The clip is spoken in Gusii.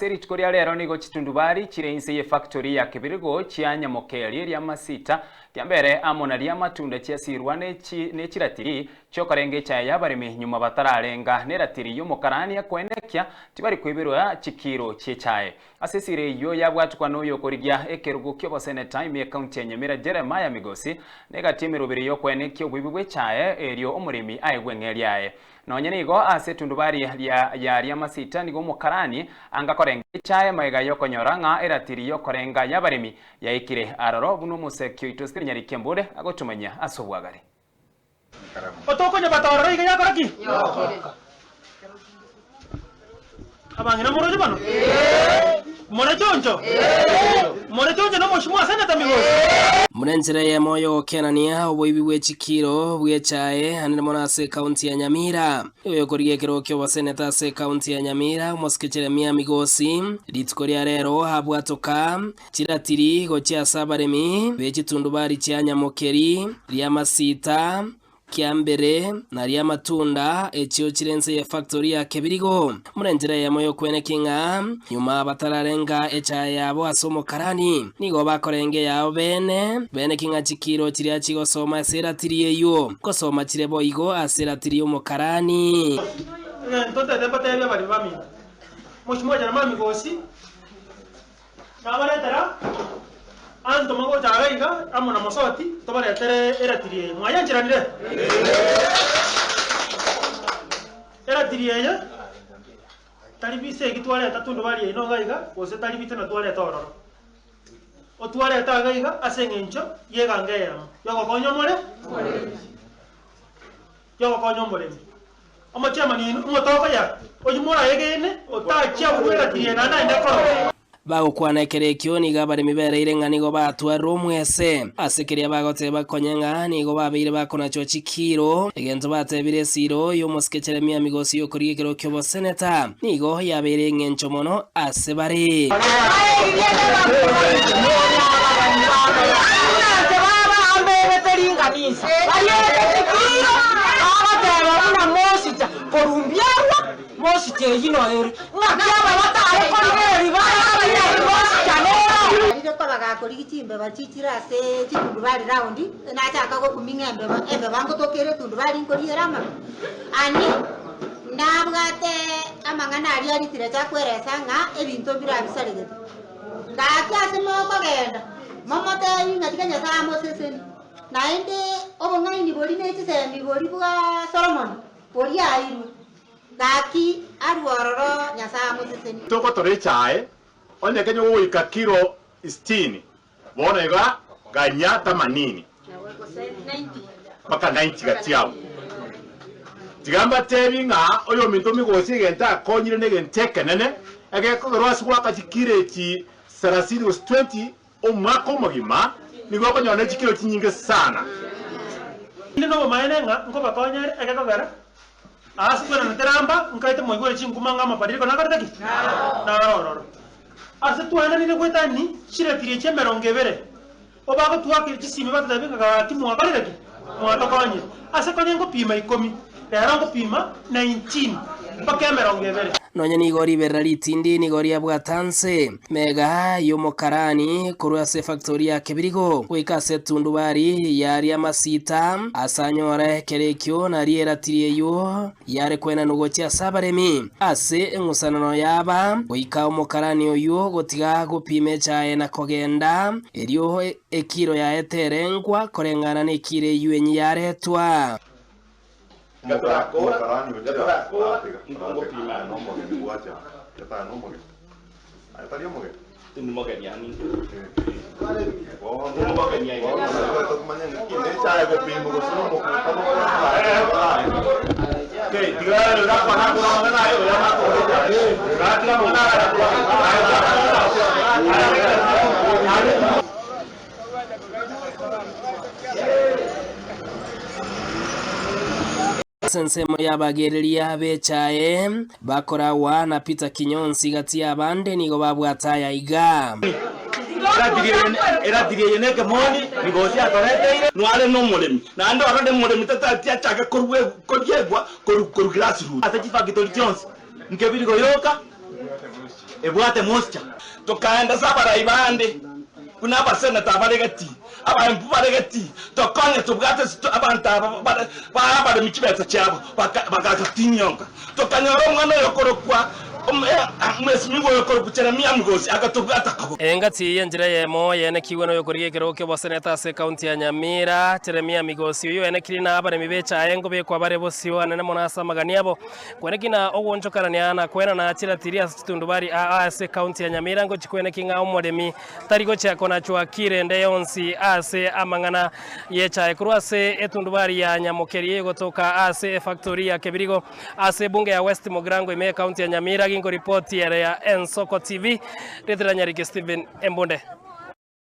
Ase rituko ria rero nigo chitundubari chire inse y'efactory ya Kibirigo chia Nyamokeri ri'amasita kiambere amo na ri'amatunda chiasirwa ne chiratiri chiokorenga echae y'abaremi nyuma batararenga neratiri y'omokarani akoenekia tibari koiberwa chikiro chi'echae. Ase esira eyio yabwatukwa noyokorigia ekerogo ki'oboseneta ime y'ecounty ya Nyamira Jeremiah Migosi negati emeroberi y'okoenekia oboibi bw'echae erio omoremi aegwe eng'eria yaye. Nonya nigo ase etundubari ria ya ri'amasita nigo omokarani anga korenga echae magega y'okonyora ng'a eratiri y'okorenga y'abaremi yaikire aroro, buna omoseki oito Stephen Nyariki Embure agotomanyia ase obwagare. Otokonya ororo iga yakora ki? Abang'ina moroche bono? More choncho? More choncho nomoshimo ase Senator Migosi? Buna enchera eyemo y'ogokenania oboibi bwe chikiro bw'echae anene mono ase ekaunti ya Nyamira. Oyokorigia ekerogo ki'oboseneta ase ekaunti ya Nyamira, omosike Jeremia Migosi, rituko ria rero abwatoka chiratiri gochia ase abaremi be chitundubari chia Nyamokeri, Riamasita, Kiambere, na ri'amatunda, echio chire inse y'efactori ya kebirigo. Buna enchera eyemo y'okweneki ng'a nyuma batararenga echae yabo ase omokarani, nigo bakorenga eyabo bene, beneki ng'a chikiro chiria chigosoma ase eratiri eyio, ngosoma chire boigo ase eratiri y'omokarani. Egento ntete mbateebie abaremi baminto, Mochie Jeremia Migosi. Nabaretera aanto mogocha iga iga amo na mosoti, tobaretere eratiri eye. Mwayancheranire? Eratiri eye tari bisa eki twareta tundubari yaino iga iga, gose tari bitena twareta ororo. Otwareta iga iga ase eng'encho y'eganga eyemo, y'ogokonya omore y'ogokonya omoremi. Omochemani oino omotokoya, oyio moraegene, otachia bw'eratiri naende aende korora. Bagokwana ekero ekio nigo abaremi bereire ng'a nigo batwarire omwese. Ase keria bagoteba konya ng'a nigo babeire bakonachwa chikiiro, egento batebire esiiro y'omosike Jeremia Migosi y'okorigia ekero ki'oboseneta nigo yabeire eng'encho mono ase bare. Mosicha eyio noyo ere, ng'aki aba batare korigereria bare ng'aki mosicha nero. Riria koba gakorigia chimbeba chichire ase chitundubari raundi, nachaka gokuming'a embeba, embeba ngotoka ere etundubari nkoriera amagena. Ani nabwate amang'ana aria aritire chakweresa ng'a ebinto mbirabisaregete. Gaki ase mokogenda, momotebi ng'a tiga Nyasae amosesenie. Naende obong'aini boria ne chisemi boria bwa Solomoni, boria airwe. Gaki arue ororo Nyasae amosesenie. Togotora echae, onye kenya ogoika kilo sitini, bono iga ganya tamanini mpaka 90 gati abwo. Tiga mbatebi ng'a oyominto migosi egento akonyire negento ekenene, egekogerwa ase goaka chikilo echi sarasini gose 20 omwaka omogima, nigo okonyora ne chikilo chinyinge sana. Inde nobomaene ng'a nkobakonya ere egekogera Aase kwenana teramba, nkaete moigwere chinkuma ng'a amabadiliko nakorete ki? Naro ororo. Ase twaenanire goetania chiratiri echi emerongo ebere, obagotuakire chisimi batotebie ng'a gaki mwakorire ki? Mwatokonyire. Ase konya ngopima ikomi, rero ngopima 19 mpaka emerongo ebere. Nonya nigo riberera ritindi nigo riabwata nse mega y'omokarani korwa ase efactori ya Kebirigo goika ase etundubari ya Riamasita ase anyore ekero ekio nario eratiri eyio yare kwenanwa gochia ase abaremi ase eng'usanano yaba goika omokarani oyio gotiga gopima echaye na kogenda erio ekiro yaye terengwa koreng'ana nekiro eyio enyi yaretwa. Ase ensemo y'abagereria b'echae bakoragwa na Peter Kinyonsi gati y'abande nigo babwate aya iga. Eratiri eye nekemoni, Migosi atoreteire. Noare nomoremi, naende orore moremi tatati achake koriegwa korwa grassroots. Ase chifactory chionsi, nkebiri goyoka. Ebwate moisture. Tokaenda ase abarai bande, buna abaseneta abare gati, abaembu bare gati, tokonye tobwate ase abanto aba bare bae abaremi chibesa chiabo, bagatinyonka. Tokanyora omwana oyokorokwa omwesimigwa oyokorokwa Jeremia Migosi, agatobwata koboko. Engaki y'enchera eyemo yaenekigwe noyokorigia ekerogo ki'oboseneta ase ekaunti ya Nyamira, Jeremia Migosi, oyio oenekirie na abaremi b'echae nkobekwa bare bosio anene mono ase amagani abo. Kweneki na ogwonchokanania na kwenana chiratiri ase chitundubari aa ase ekaunti ya Nyamira ngochi kweneki ng'a omoremi tari gochia konachwa kire ende yonsi ase amang'ana y'echae korwa ase etundubari ya Nyamokeri egotoka ase efactori ya Kebirigo ase ebunge ya West Mugirango ime y'ekaunti ya Nyamira ginkoripoti ere ya Ensoko TV Ritira Nyariki Stephen Embunde.